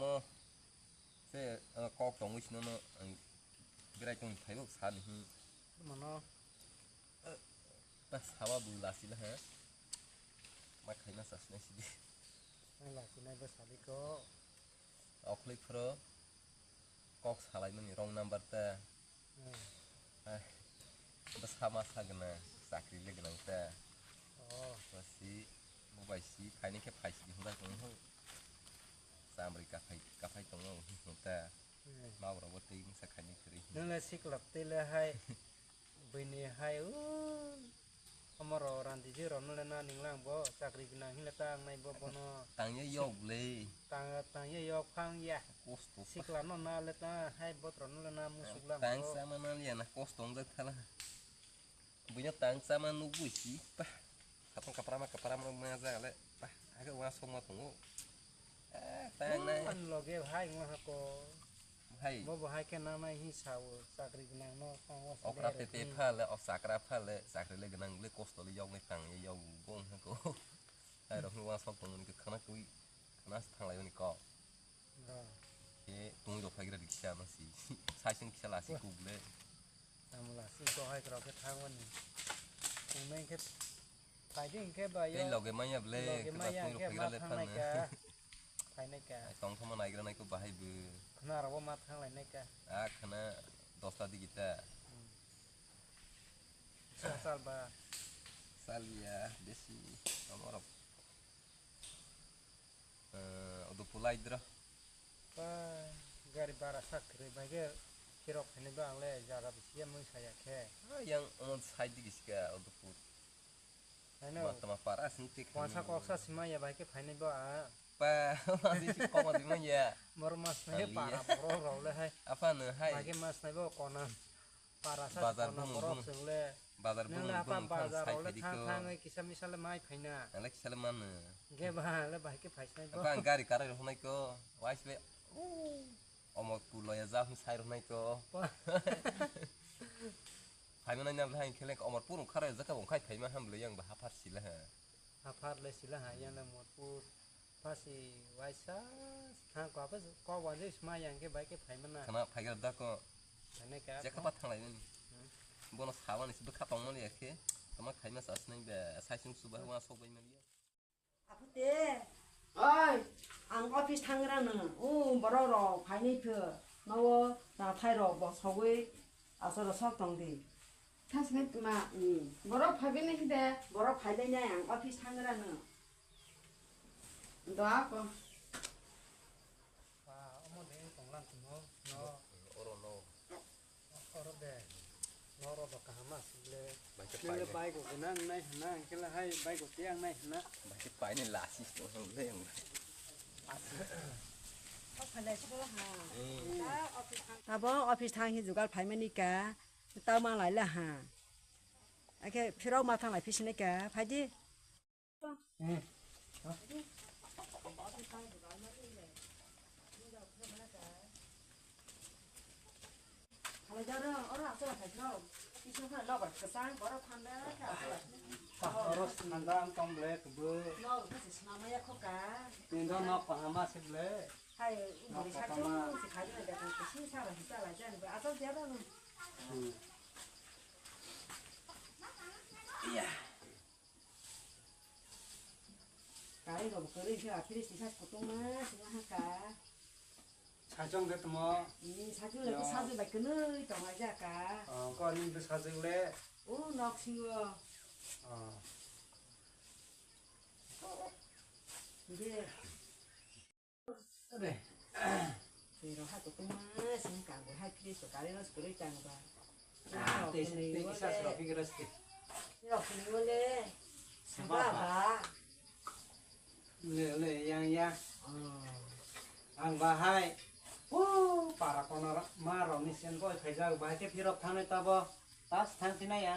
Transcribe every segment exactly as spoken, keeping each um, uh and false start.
Mo se, uh, kok tongwi sino no, ang berai tong phaibo sani hi. Mano. Ta sawa bu lasi la ha. Ma khaina sasne sidi. Ang lasi nai bo sadi ko. Okhli phro kok salai mani wrong number ta. Hmm. Ai, bwsa ma sa gwnang, chakri le gwnang ta. Oh. Basi, bo bai si, phaini khe phai si di hwnjak tong ho. Chamri kaphai, kaphai tongo, hwn ta. Hmm. Ma rok bo tei mungsa khaini kwrwi. Nung le siklok tei le hai, bini hai, uh. Omo rok randijwk rok no le na ning lang bo, chakri gwnang hinle ta ang nai bo bono. Tang ye yok le. Tang, tang ye yok phang ya. Kosto pa. Sikla no na le ta hai bot rok no le na musuk lang bo. Tang sama na le na kosto wng jak thala. Buino tang sama nugui si pa. Kapang kaprama kaprama rok ma jak le pa. Aga wa song ma tongo. Eh, tang nai. An loge hai wng ha ko. Hai. Bo bo hai khe nangnai hi sao, chakri gwnang no tang o. Okra sile te te rwgwi. Pha le, o chakra pha le, chakri le gwnang le, kosto le yok nai tang ye yok bo wng ha ko. Hai rok no wa sok tong ni khana twi, khana thang lai ni ko. Oh. Khe tong rok phai gra ri kisa ma si. Sai sing kisa la si kuk le. Tamo la si ko hai rok khe thang o ni. Tong nai khe phai di khe ba yo. Tei loge maya ble, loge khe ba maya tong rok khe phai gra ma le thang nai phan. Ka. Phainai ka. Ai, tongthoma naigra nai ko bahai bo. Khna rok bo ma thang lai nai ka. A khna dosta digi ta. Hmm. Sa sal ba. Sal ya, besi, amorok. Eh, udu pulai dro. Pa, gari bara sak kiri bai ke kirok phainai ba ang le jaga bisi ya mui saya khe. Ah, yang on side digi sika udu pul. Ano. Ma tama para sing tik. Wansa koksa sima ya bai ke phainai ba a. Pa, ma si si kok ma si ma ya. Bor mas nai para boro rok le hai. Apa no hai? Bai ke mas nai ba kona. Para sa bazar kona bumung boro bumung. Sing le. Bazar nang bumung le apa bumung thang bazar sai rok le phai thang dikho. Thang kisa misa le mai phaina. Ang le kisa le mano. Ge ba le bai ke phai sinai bo. Apa ang gari karai rok nai ko. Wais be. Omo kulo ya jahung sai rok nai ko. Pa. Phaima nai na hai khe le omor purung khara jaka bong khai phaima ham le yang ba hafar sila ha. Hafar le sila ha yang na mor pur. Pasi waisa thang ko apa ko wa je sma yang ke bai ke phaima na. Khana phaiga da ko. Ane ka. Jaka pa thanglai nani. Hmm. Bono sawa ni sibe khatong mani ya khe. Tama khaima sa sinai be sai sung suba wa sok bai mani. Apute. Oi, ang office thangra no. O borok rok phainai pho. Nowo na thai rok bo sogwi asoro sok tong di. Thasnai ma. Hmm. Borok phaibai nai hide. Borok phainai nai ang office thangra no. Doa ko. Ba, omo de tonglang tongmo, no. Oro no. Oro de. Noro do kaham asuk le. Bai khe pai le. Nile bai go gwnang nai hwnna, hwnkhe le hai bai go tei ang nai hwnna. Bai khe pai ni lasi tong hwn le ang. Asuk. Abo office thang hi jugal phaimani ka. Tamo lai le ha. Akhe phirok ma thang lai phi sinai ka. Phai di. Oro thanda ang tong ble kubu. Tindo nok kahama se ble. Hai, nok kahama. Hmm. Iya. Kari rok kwrwi khe, ah, fridge ni side kutung ma sima ha ka. Sajong de tamo. Ni sajong le sajong bai kwnwi tong ai ja ka. Oh, ko ni de sajong le. O nok singo. Oh. De. Twi rok ha kutung ma sing kang bo hai fridge rok kari rok kwrwi tang ba. Tei sa rok phi rasti. Rok ni wale. Saba ba. Le le yang yang. Ang bahai. O para kono ma rok ni sen boi khaijak bahai ke phirok thangnai tabo. Tas thang sinai ya.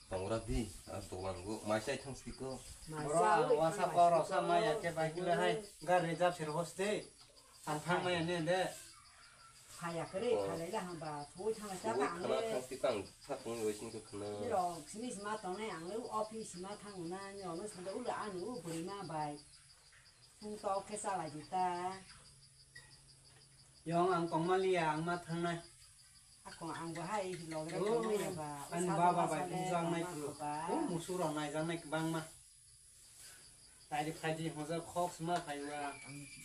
Tongra di, a dogan go, mai sai thang siko. Boro ang wasa poro sa mai ya ke bai kile hai, gar reserve sir hoste. Ang thang mai ya ne de. Haya kare, oh. Khalai la hamba, thoi thang sa. Thoi ba thang le. Thang siko ang sa thang wai sing ko khana. Ni rok sini sima tong nai ang le office sima thang na, ni rok no sanda ula anu buri ma bai. Thung tok ke sa lai di ta. Yong ang tongmaliya, ang ma thangnai. Ako ang bo hai logre Oh, tongmaliya ba. Ani Sa baba bo bai sa le bujang nai tongma phu. Ko ba. Oh, musuk rok naijak nai kwbangma. Tairi phaidi hojak khok sma phaiwa.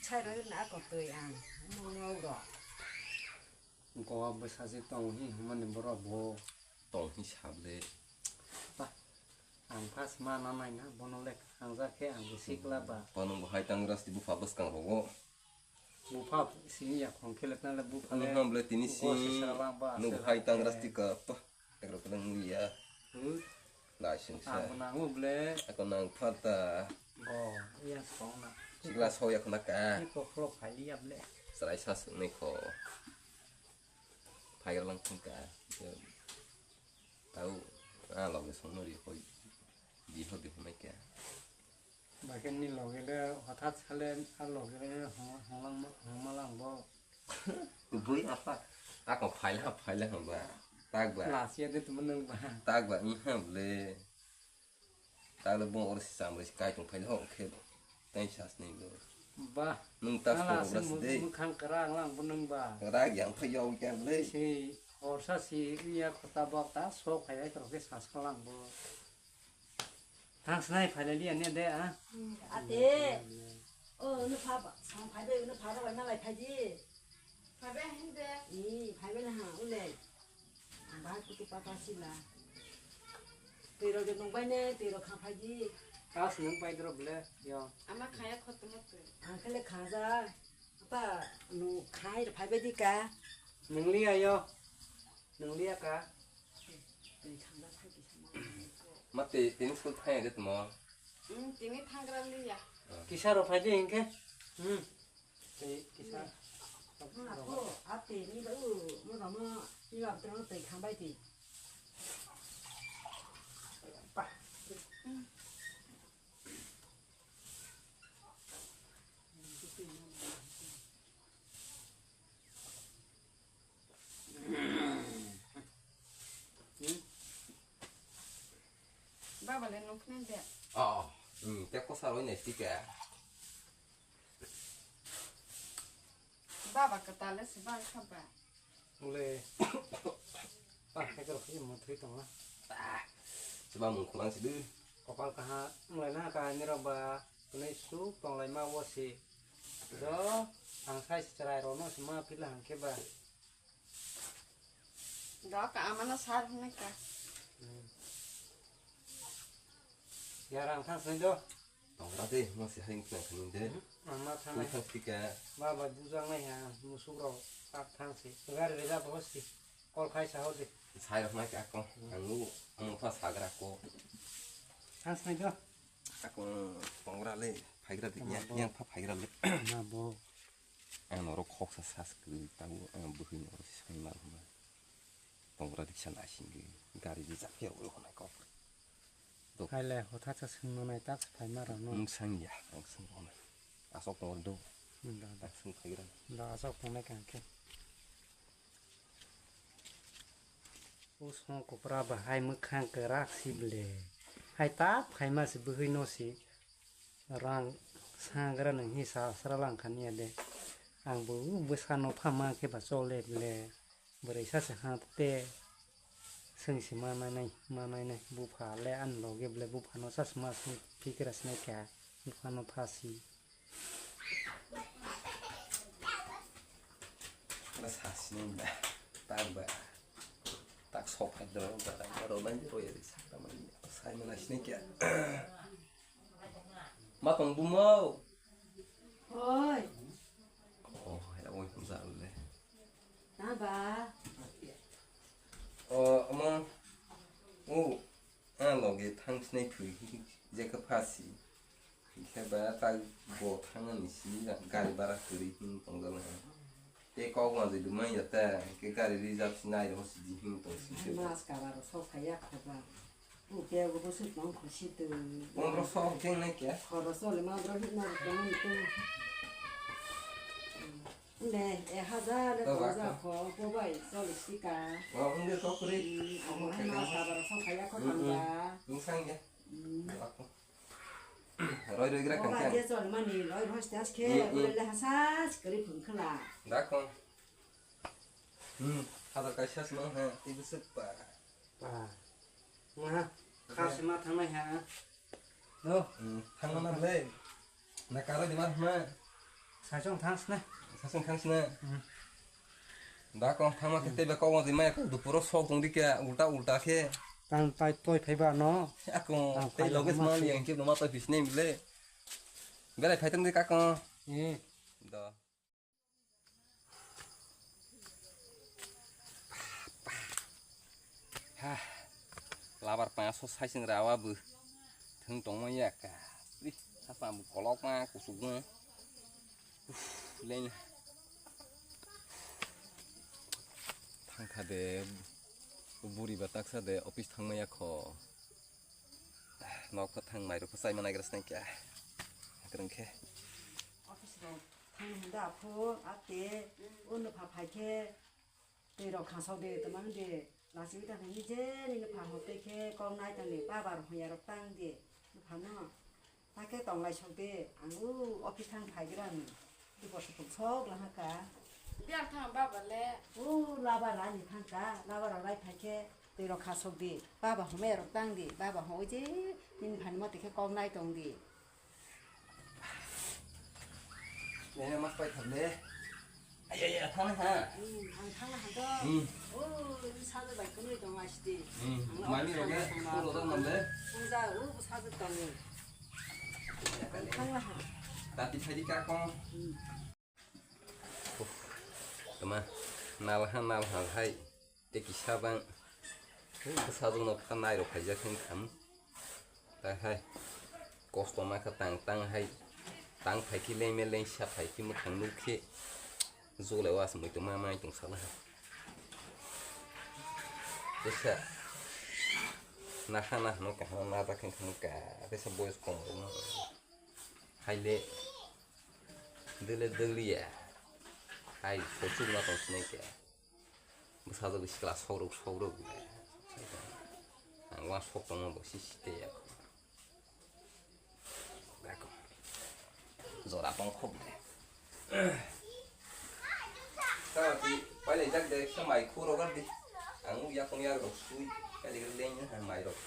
Sai roi na ako twi ang. Mung rok. Goa bwsa je tong hi hwnmani borok bo. Tong hi sable. Ba, ang pas ma na nai na, bono le kangjak khe ang bo sikla ba. Bono bo hai tang rasti bupha bwskang rogo. Bupha sini ya khong khe le tang le bupha le. Nung ham le tini si. Bo se sra lang ba, Nung se hai tang lang rasti ke. Ka pa. Ekro kena mulia. Hmm. Lai sing sa. Ako nangu ble. Ako nang phata. Bo, iya song na. Sikla so ya khna ka. Ni ko khlo phai ya ble. Srai sa sung ni ko. Phai lang khun ka. Tau, ah, loge song no ri hoi. Di ho di ho mai ka. Bakhe ni loge le hothat sale a loge le hong-, honglang ma-, hongma lang bo. Bui apa? Ako phaila, phaila hamba. Tak ba. Lasia de tumo nang ba. Tak ba, iha ble. Tak le bong or si sam re si kai tong phaila ho khe. Tai sas ni bo. Ba. Nung tas ko Ala ras se de. Mukhang kara lang bo nang ba. Rag yang phai yau kya ble. Si, horsa si, iya kota bok ta sok phai ai kro ke sas ko lang bo. Thang snai phai le liya ne de, ah. Ate. O, no pha ba, sang phai be, no pha ba, na lai phai di. Phai be hin de. Ni, phai be na ha, ule. Ba kutu pata sila. Twi rok de nung bai ne, twi rok kha phai di. Tas nung pai dro ble, yo. Ama khaya khotmo twi. Ang khe le kha ja. Ta no khai phai be di ka. Nung liya yo. Nung liya ka. Twi khang ja phai di sama. Ma te, tini school thang ya de tmo. Hmm, tini thangra liya. Kisa ro phai di hinkhe. Hmm. Tei kisa. Ma ko ate ni ba u mo ba mo ni ba tro tei khang bai ti. Pa. Baba le nukni de. Oh, hmm, te kosa roi nai sike. Baba kwtal le se bai kha ba. Ule. Ah, hekor khe mo thui tongo. Ah, se ba mung khunang si de. Kopal kaha, mulai na ka ni rok ba, tunai su tonglai ma wo si. Do, ang sai si chwrai rok no si ma pila hang khe ba. Do ka amano sar hwnwi ka. Hmm. Yar ang thang sini do. Tongra de, mo si haing khnang khnang de. Hmm, ang ma thang Twi nai. Thang sika. Ba ba bujang nai ha, musuk rok tak thang si. Gari reja bo si. Kol khai sa ho de. Sai rok nai ka ko. Hmm. Ang nu, ang pha sagra ko. Thang sini do. Ako tongra le, phaigra de, Tama yang, bo. Yang pha phaigra le. Na bo. Ang norok khoksa sas kwrwi tabuk ang bwkhwini oro se songna rwma. Tongra riksa naisingwi gari rijak phiyok rw hwnwi kok. Hai le hotha cha swngno nai tak se phaima rwno. Nwng sang ya, ang swng rwno. Aswk tongo do. Hmm, da, da. Ang swng phaigra. Da, aswk tongnai kang khe. O song kopra bahai mwkhang kwrak si ble. Hai tak phaima se bwkhwino si. Rang sangra nang hi sa sra lang kha niya de. Ang bo bwsa no pha ma khe ba chole ble. Bwrwi sa se ha te. Swng si ma nai nai, ma nai nai. Bupha le ani loge ble bupha no sa se ma swng phikra se nai kha. Bupha no pha si. Ora sa si nai ba. Tak ba. Tak sok phai dro ba. Ro nai ro ya sa ta ma ni. Sai ma nai si nai kha. Ma tong bumo. Oi. Oh, ya oi pun sa le. Na ba. Oh, omo. Oh, ah, loge thang sinai phui. Je ka phasi. Khe ba ta go thang ni si gari bara kuri hin tong dal. Te kok ma je dumai ya ta. Ke gari reserve sinai ro si di hin tong si. Mas ka ba ro sok ka ya kha ba. Uke ubo sut nong khusi tu. Pondro so keng nai kya? Khoro so le ma bro hit na ro tong tu. Ne, e hajar le tong ja kho, bo bai so le sika. Wa unde to kuri. Amo hai ma sa bar so khaya kho tang ba. Tung sang ya. Roi roi gra kang kya? Bo bai je so le mani roi roi stas khe, bo le hasas kri phun khala. Da kong. Hmm, hazar kaisa sima ha, tei bwswk ba. Ba. Wngha. Kha sima thangnai ha. No, hmm, thangma na ble. Na karo di mar ma. Sachong thangs na. Sachong thangs na. Hmm. Da kong thangma khe tei ba kok wng di ma kok dupuro sok tong di kya ulta ulta khe. Tang tai toi phai ba no. Ako tei loge sma yang khe no ma toi bisne mile. Belai phai tong di ka kong. Eh. Da. Ha, labar pangaso saising rawa bo thwng tongma ya ka. Ih, sapa bo kolokma kusukma. Uf, leng. Thangkha de, buri ba taksa de, office thangma ya kho. Nok pha thang mairok pha chaima naigra sna kya. Kwrwng khe. Office rok. Thang hwnda aphu, ate, o nupha phai khe, twi rok khasok de, tongma hwn de, lachigwi tang thangwi je nini nupha hwn tei khe kok nai tang de, baba rok hwn yarok tang de, nupha no. Ta khe tong lai sok de, ang o office thang phai gra ni, dupor supung sok lang ha ka. Biar thang baba le. O labar ani thang ka, labar rok lai phai khe, twi rok khasok de, baba hwn yarok tang de, baba hwn o je nini nupha ni mote khe kok nai tong de. Nene mas pai thang de. Ay, ay, ay, thang ha. Hmm, ang thang ha to. Hmm. Oh, ini saja bai kunui tong asti. Hmm, ang mami roge, thang ha. Ko roda nam de. Puja, oh, saja tong ni. Ang thang ha. Tati thadi ka kong. Hmm. Tama, nal ha, nal ha hai. Tei kisa bang bwsajwkno pha nairok khaijak wng kha. Tai hai kosto ma kha tang tang hai tang phai khe lengme lengsa phai khe mwkhang nuk khe jole o aswk muitu ma mai tong sala hai. Tesa naha naha no kaham najak wng kha, tesa boyos kom rok no hai le dele deliya hai kochuk ma tong sinai khe. Bwsajwk sikla sokrok sokrok. Ang uansuk tongma bo sisi tei ya. Beko. Jora tong khok de. Tama ti pailai jak de, khe mai khurok ar di. Ang yakung yak rok sui. Kali kali leng ha mai rok.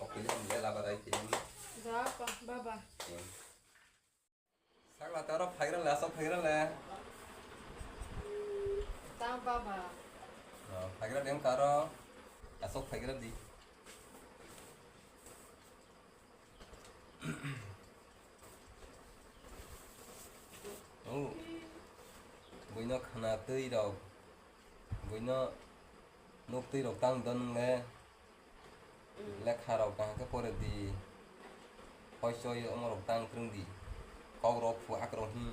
Okili ham le laba rai te. Ja pa, baba. Hmm. Sakla taro phaigra le, asok phaigra le. Ta baba. Oh, phaigra dem karo. Asok phaigra di. Oh. Buino khana twi rok. Buino nuk twi rok tang don le. Lekha rok kaham khe pore di. Hoi choi omo rok tang kwrwng di. Kok rok phu ak rok hi.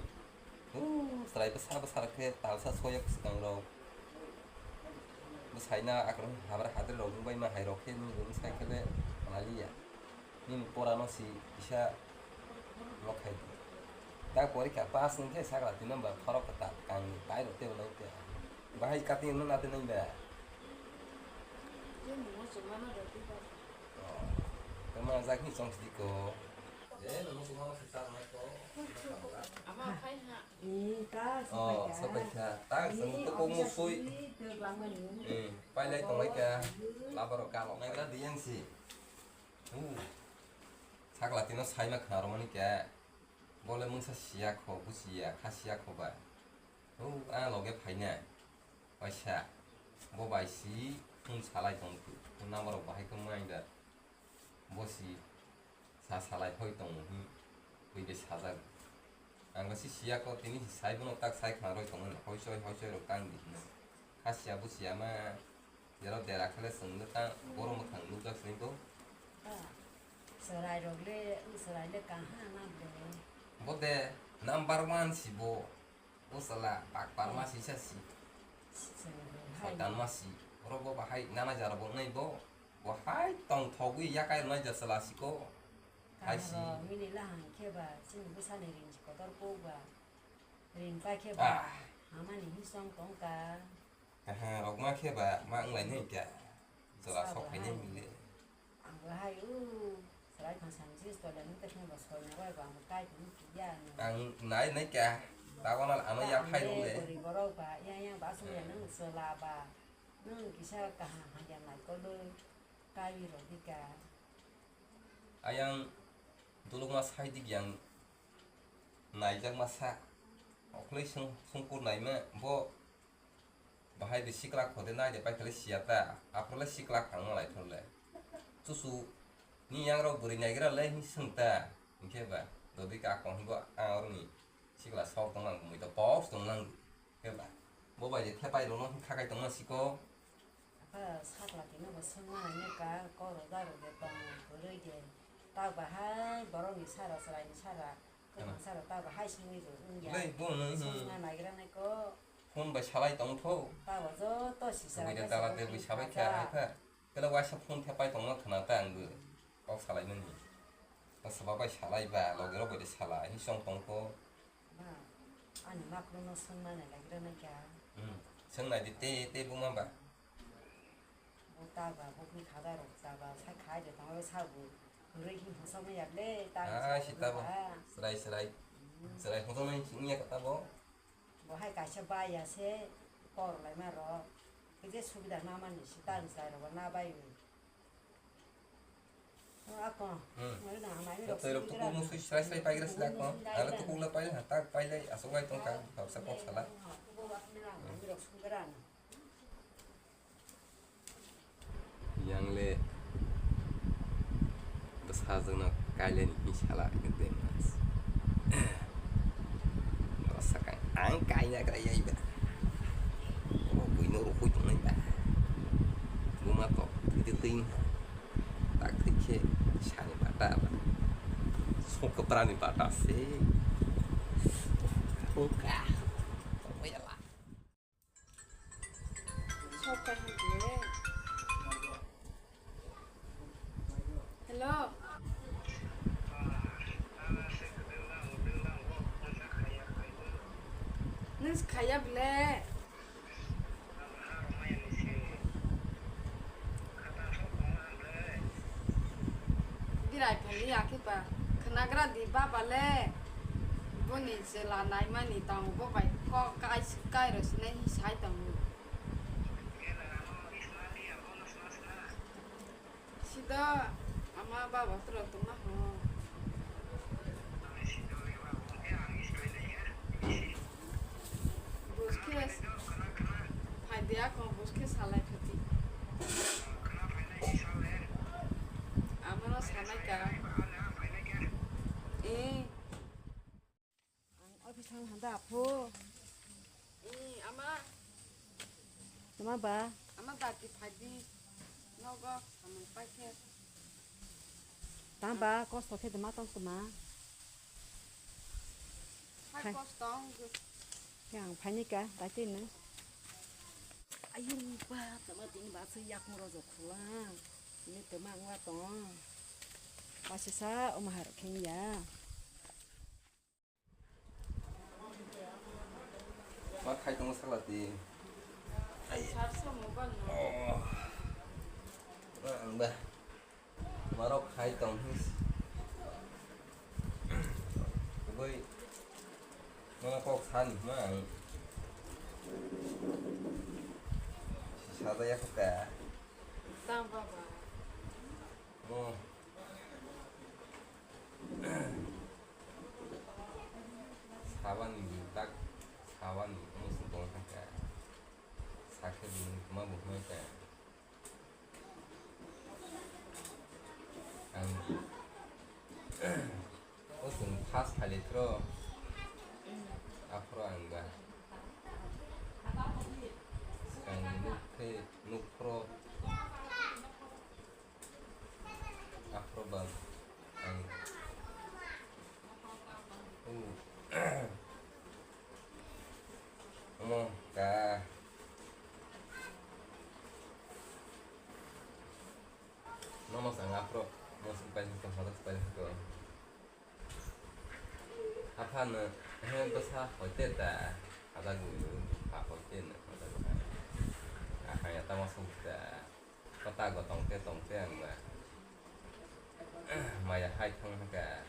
Huu, chwrai bwsa bwsa rok khe talsa soyok swkang rok. Bwsai na ak rok hi habar hadri rok wng bai ma hai rok khe nini rok wng sai khe le mali ya. Nini pora no si kisa. Nok hai di. Tak porikha pass wngkhe sakla twi number khorok kwtal kangni pai rok tei belai khe. Bahai cutting no nate nang ba. Tei mung no chuma no rw twi ba. Oh. Tama jak ni chong sidi ko. Je no chuma no sisa nai ko. Ama phai ha. Ni ta. Oh, sapai kha. Ta sung to ko musui. Eh, pai lai tong lai kha. Labar ka lo. Nai gra diyan si. Uh. Sakla tino saima khna romani khe, bole mungsa siya kho, busiya, kha siya kho ba. Hou, a loge phainai. Waisa, bo bai si, phone salai tong tu. Phone number rok bahai khe mai da. Bo si, sa salai hoi tong hi, twi de sajak. Ang ba si siya kho, tini si sai bono tak sai khna roi tong, hoi soi, hoi soi rok tang di hino. Kha siya, busiya ma. Jero dera khale chwngno ta borok mwkhang nukjak sini bo. Chwrai rok le, chwrai le kaha na bo. Bo de number one si bo. O sala bak parma si sa si. Soitan ma si. Oro bo bahai nana jara bo nai bo. Bo hai tong thogwi yakai rwnai ja sala si ko. Hai si. Mili lahang khe ba chini bwsani ring si kotor kok ba. Ring pa khe ba. Hamani hisong tong ka. Aha, rok ma khe ba ma wng lai nai kya. Jora sok phai nai mile. Ang bo hai u, chwrai thang san jis to le nung te khe bo soi na bai bo ang bo kai phung phiya ni. Ang nai nai kya. Tabana ano yak hai rung de. Bwrwi borok ba, yang yang ba aswk ya nwng chwla ba. Nwng kisa kaham hamya naikolwi kaiwi rwdi ka. Ayang dulukma saidi yang naijakma sa. Okloi sung sungkur naima bo. Bahai de sikla khode nai de paikha le siya ta, aphuru le sikla khangma lai phuru le. Chuchu ni yang rok bwrwi naigra le hing swng ta, hingkhe ba dodi ka kong hingbo ang oroni sikla sok tong nang mui to box tong nang khe ba bo bai de thepai rok no khakai tong ma siko. Aka sakla tino bo swngma nai ka koro daro de tong bwrwi de ta bahai borok ni sara chwrai ni sara. Kwbangsa rok ta bo hai simi rw wngya. Lai, bo no, hmm. Songna naigra nai ko. Phone bai salai tong tho. Ta bo joto sisa. Twi de dala de bai sabai kha hai pha. Kala waisa phone the pai tong ma khna ta ang bo. Kok salai mani. Ta saba bai salai ba, loge rok bai de salai, hi song tong tho. Ba, ani maklo no songna nai naigra nai kya. Hmm. Song nai di te, te bo ma ba. Bo ta ba, bo ni khada rok ta ba, sai khai de tong sa bo. Kwrwi himsok no yak le, ta. Ah, si ta bo. Chwrai, chwrai. Hmm. Chwrai himsok no himsok ya ta bo. Bo hai kaisa ba ya se, kor lai ma rok. Khe je subida na mani si ta ni chwrai rok na bai. O ako. Hmm. Mai na mai rok. Tei rok tu ko musui chwrai chwrai pai gra sila ko. Ala tu ko la pai ha, ta pai lai, asok lai tong ka, hapsa kok sala. Bo wa na mai rok sung gra na. Yang le bwsajwkno kailaini hwnwi sala hwnkhe de mas. Sakang ang kaina kra yai ba. Obo buino rukhui tongnai ba. Buma tok thwi twi twi wngkha. Tak thwi khe sani bata ba. Sokha prani bata se. Oka. Oya la. Sok kai hwn khe. Hello. Nwng se khaiya bwle? Birai phani ya khe ba khwnagra di baba le. Boni chwla naimani tongo, bo bai kok kai, kai rw sinai hi sai tongo. Sida ama baba tro tongma ho. Bus khe phai de ako, bus khe salai phati. Amano sanai ka. Eh. Ang office thang handa aphu. Ni ama. Tama ba? Ama dati phadi. Nogo samung paikhe. Tama ba kosto khe tama tong tama. Hai. Hai kosto ang. Yang phani ka dati na. Ayu ba tama tini ba se yak muro jo khula. Ni tama angwa tong. Pasisa omahar khengya. Ma khai tongo sakla ti. Ai. Sarsa mobile no. Oh. Ma ang ba. Marok khai tong his. Boi. Mana kok san ma ang. Sada ya kok ka. Tang baba. Oh. Sabani tak sabani musuk tong kha. Sakhe bini kuma buhmai kha. Ang o chwng first phailai phro. Aphro ang ba. Ang nuk khe nuk phro. Aphro ba ang, uh, omo ka. Nono sa ang aphro, nono sa pai sa sa pai sa. Aphano, he bwsa hoite ta, hadagu, ha hoite no, hadagu ha. Aha ya tamo sukta. Kota go tongte tongte ang ba. Maya hai thang haka.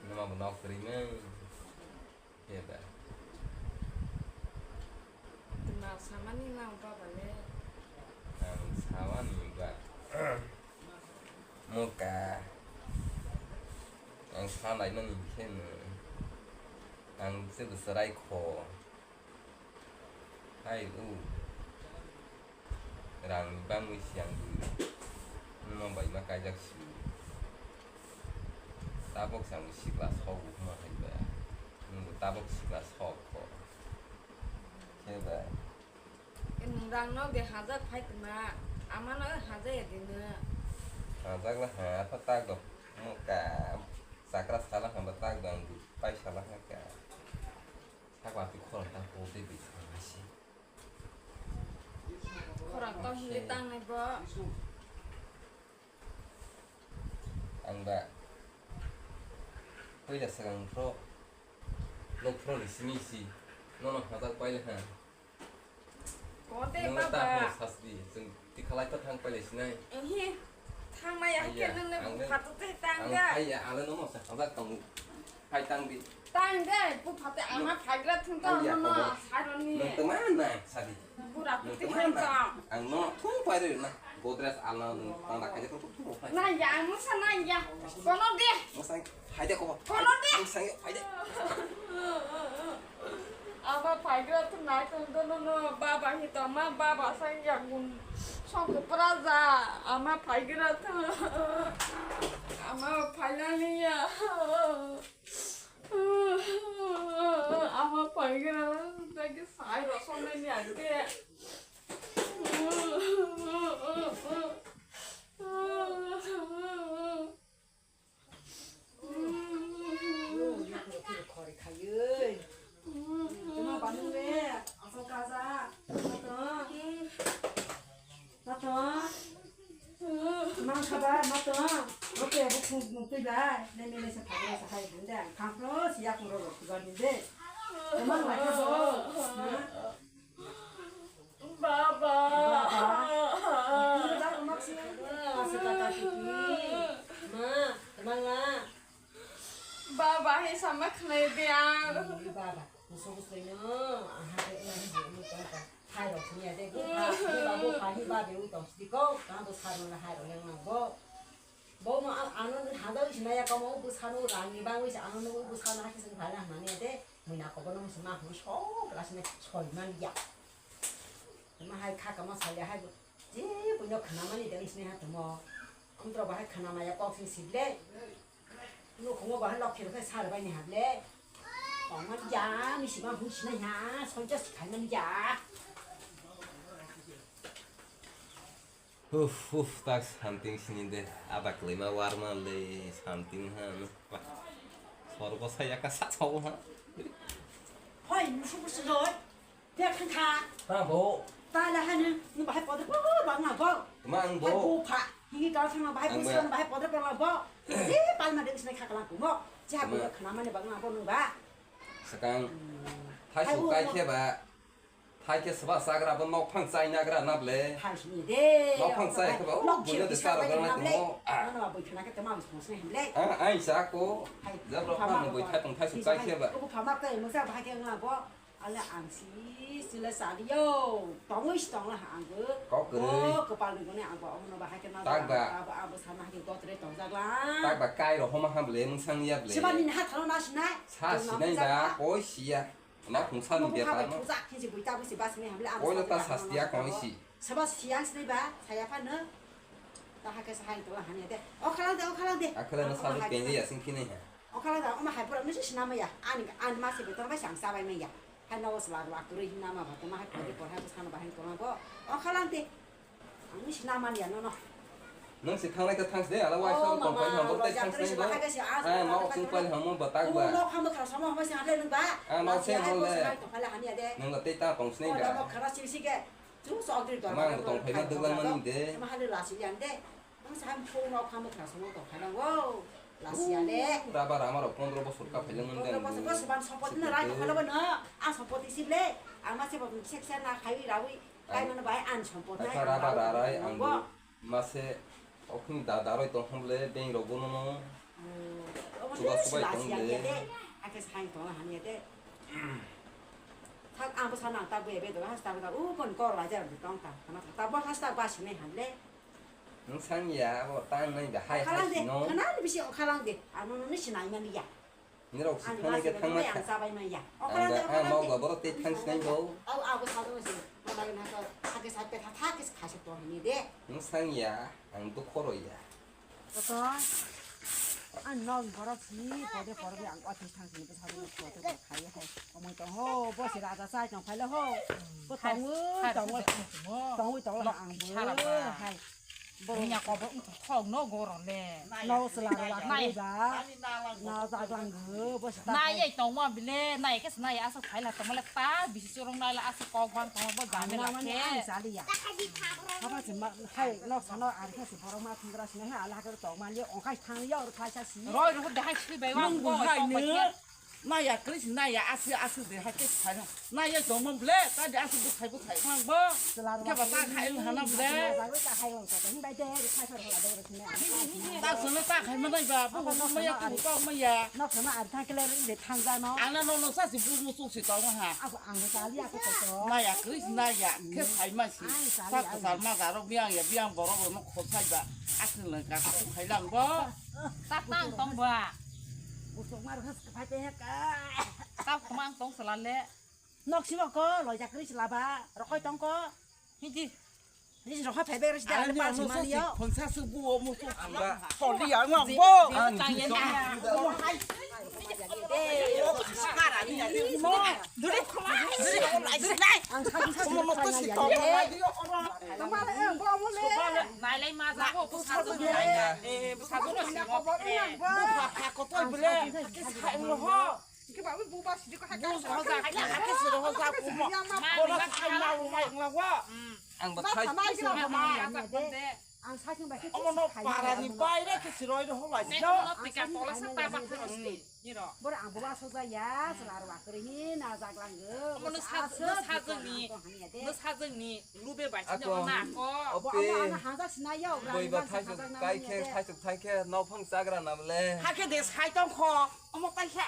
Numa bo nok ri me. He ba. Laimani khe no ang se bwswrai kho. Hai u. Rang ni bangwi si ang bwi. Nwng bai ma kaijak si. Tabok se ang sikla sok bo hwnma hai ba. Nwng bo tabok sikla sok kho. Khe ba. Nwng rang no de hajak phai tma. Ama no hajai ya de no. Hajak la ha pha tak do. Mo ka chakra sala ha ba tak do ang bwi pai sala ha ka. Sak ba ti khorang ta ko de bi sa ma si. Khorang tong hili tang nai bo. Ang ba puila swkang phro nok phro ni simi si nono hajak paile ha. Kote nono ta baba. Ho sasdi, chwng tikhalai ta thang paile sinai. Ehe, thang maya. Aiya, hake nang nang ang phato te tang ang ga. Aiya, ale nono sa hajak tong. Hai tang di. Tang de, bu phate ama phagra thung ta. Aiya, nono kobo. Saroni. Nwng tma na sadi. Bura nwng tma na. Ang no thung pai rw na. Godres alna nwng tang da khaja thung thung thung. Na ya, musa na ya. Kono de. Musa hai de kobo. Kono de. Musa hai de. Ama phagra thung nai thung dono no baba hi to ma baba sang ya gun. Song praja ama phagra thung. Ama phailani ya. Ama paikara lagi sai rosong nani agde. Khori khayoi. Tuma banung le, asal kaza. Tato. Mang khabar ma to. Oke, bu khung nung twi bai. Ne mele sa phagre sa hai hande. Khang pro siya khung ro ro khung ro de. Mang lai ka bo. Baba. Baba. Ni da ko mak si. Asa ka ka ki. Ma, mang la. Baba, hai sama khnai de ang. Baba, muso muso no. Aha, hai rok sini ade, bupha, bupha, bupha, hi ba be u tong sidi ko, tang bo sar no hai rok yang nang bo. Bo no ano hada u sinaya ko mo bu sanu rang ni bang u sa ano no bu sanu ha kisin phai na mani ade, mui na ko bo no musi ma hu so, kelas ni soi man ya. Ma hai kha kama saya hai bo, je bu no khna mani de sini ha tumo. Amtro bahai khna maya kok sing sible. Nukhungo bahai lok khelo khe sar bai ni hable. Tongma ya, mi sima hui sinai ha, sonja sikhai man ya. Uf, uf, tak something sini de. Ada kelima warma le something ha. Sorgo saya ka sa sa ha. Hoi, musu musu loi. Dia khan kha. Ta bo. Ta la han ni bahai podre po ba na bo. Ma ang bo. Hai bo pha. Hini ta sama bahai bo sama bahai podre po la bo. Ni pal ma de sini kha kala ko mo. Ja bo khna mane ba na bo nu ba. Sakang. Thai su kai khe ba. Thai khe saba sagra bo nok phang chai nagra na ble. Thai sini de. Nok phang chai khe ba. Nok bunya de saro garna ko mo. Ano ba boi khna khe tama mo sini himle. Ah, ai sa ko. Jabra phang boi thai tong thai su kai khe ba. Ko phama kai mo sa bahai khe na bo. Ale ang si sila sari yo, tongwi si tongla ha ang go. Kok kwrwi. O, kwpal ni gune ang go, omo no bahai khe na tak ba. Abo, abo sana ha khe gotre tongjak la. Tak ba kai ro homa ha ble, mung sang ya ble. Siba ni ha thalo na sinai. Sa sinai ba, koi siya. Na khung sa ni bepar no. Thujak khe si buita bo si ba sinai ha ble, abo. Koi no ta sa siya koi si. Saba siya sinai ba, saya pha no. Ta ha khe sa hai tola ha ni de. O khalang de, o khalang de. Akhala no sa penji ya sing khinai ha. O khalang da, omo hai pura misi sinama ya. Ani, ani masi betor bai sang sabai maya. Hai no sla rwa kuri hinama ba, toma hai kuri por hai sana ba hai toma bo. O khalang te. Ani sinama ya no no. Nang si thanglai ta thangs de, ala wai sa tong pai hamo tei thangs de. Hai mau sing pai hamo batak ba. Nok hamo khara sama hamo sing ale nang ba. Ah, mau se hol le. Tong pai la hanya de. Nang la tei ta tong sini ga. Khara si si ge. Chu sok dri to. Mang tong pai ma duglang mani de. Ma hale la si yang de. Ang sa phone rok kha mwkhra songwi tong kha nango. Lasiya le. Raba rama rok pondro bosor ka phailung nang. Pondro bosor bosor ban sompoti na rai tong kha nango no. Ang sompoti sib le. Ang ma se bo kisa kisa na khai rawi. Kai mano bai ang sompoti. Ai ka raba rarai ang bo. Ma se okni da daroi tong hom le beng rok bono no. Chuba subai tong le. Ake sai tong han ye de. Thak ang bo sana ta bo ebe do hasta bo u kon kor la jar tong ta. Kana ta bo hasta ba sine han le. Nwng sang ya, abo tang nai da hai hai Okhalang de, sino. Khana ni bisi okhalang de. Ano nini sinai mani ya. Nirok si Ani thangna masi ke ni thangma bai ang kha. Sabai mani ya. Ang Okhalang da, de ang okhalang mau de. Ga borok tei thang sinai bo. Au, au, sa do si. Mama na ko, hake sa pe tha, tha ke kha se to ni de. Nwng sang ya, ang dukho ro ya. Oto, ang nok borok si, pode borok yang oti thang sini bwsa bwsa photo bo khai hai. Omoi tong ho, bo si raja sai tong phai le ho. Bo tong wi tong wi tong wi tong wi ang bo hai. Bo nya ko bo thong no goron le. No sela la nai ba. No ja glang go, bo si ta. Nai ye tong ma bile, nai ke nai asa khai la tong le ta bisi chorong nai la asa kok bang tong bo ja me la ke. Ang sali ya. Apa sih, ma, hai, nok sana, ari kasi borok ma thang gra sini, hai, ala ka tok ma, liya, ongkai thang, liya, or khai sa si. Roi, roi, dahai, sui, bai, wang, Nung bo, buhai tong, ni, bai, naya, Chris, naya, asi, asi, de, hai, kes, khai, naya, jomon, ble, ta, de, asi, bukhai, bukhai, mang, bo. Ke ba, ta, khai, hana, ble. Ba, ta, khai, wang, ta, hin, bai, de, khai, khai, wang, de, sini. Ta, sana, ta, khai, ma, nai, ba, bu, Apa, bu, nok ma, ya, sana, tu, ari, ta, ma, ya. Nok sana, ari, thang, kele, de, thang, ja, no. Ana, no, no, sa, si, bu, bu, su, si, tong, ha. Ako, ang, ta, liya, ako, to, to. Naya, Chris, naya, ke, khai, ma, si. Ang, ta, Sa liya, kwtal ang. Ma garo biyang ya, biyang borok rokno khosai ba. Aswk lengka khatung khailang bo. Sak tang tong ba. Busuk mar khas khapai pe ka. Sak tang tong sala le. Nok simo ko, loi jakri sala ba, rokoi tong ko. Hiji. Hiji rokoi phai be risi da, Ani pa ano sima sa ni yo. Sikon sa su bu o mu su. Ang ba. Toli ya ngok bo. Ang tang yen. Hai. Ang ba thai. Ang sakni bai khe Omo no para ni bai re khe siroi ro holai. Bora ang boba soja ya, sela ro akre hi na jaglang go. Omo no sa, no sa jeng ni, no sa jeng ni lube bai sini na ko. Bo amo ana hanja sina ya, ogra. Boi ba thai suk kai khe, thai suk thai khe, no phang chagra na ble. Hakhe de sai tong kho. Omo tai khe.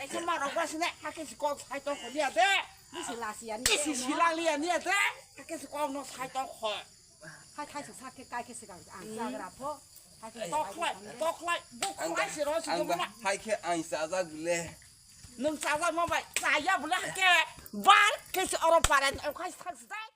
Tai khe ma rok ba sini, hakhe si ko sai tong kho ni ade. Ni si la si ya ni. Ni si la li ya ni ade. Hakhe si ko no sai tong kho. Hai thai suk sak khe kai khe swkang ang chagra pho. Hai khe Toklai, toklai, buk ang khwlai ba, si ro si ang ba, hai khe ang chajak bile. Nwng chajak ma bai, chaya bwle hai khe bar khe si oro paran, ang khai thang si dai.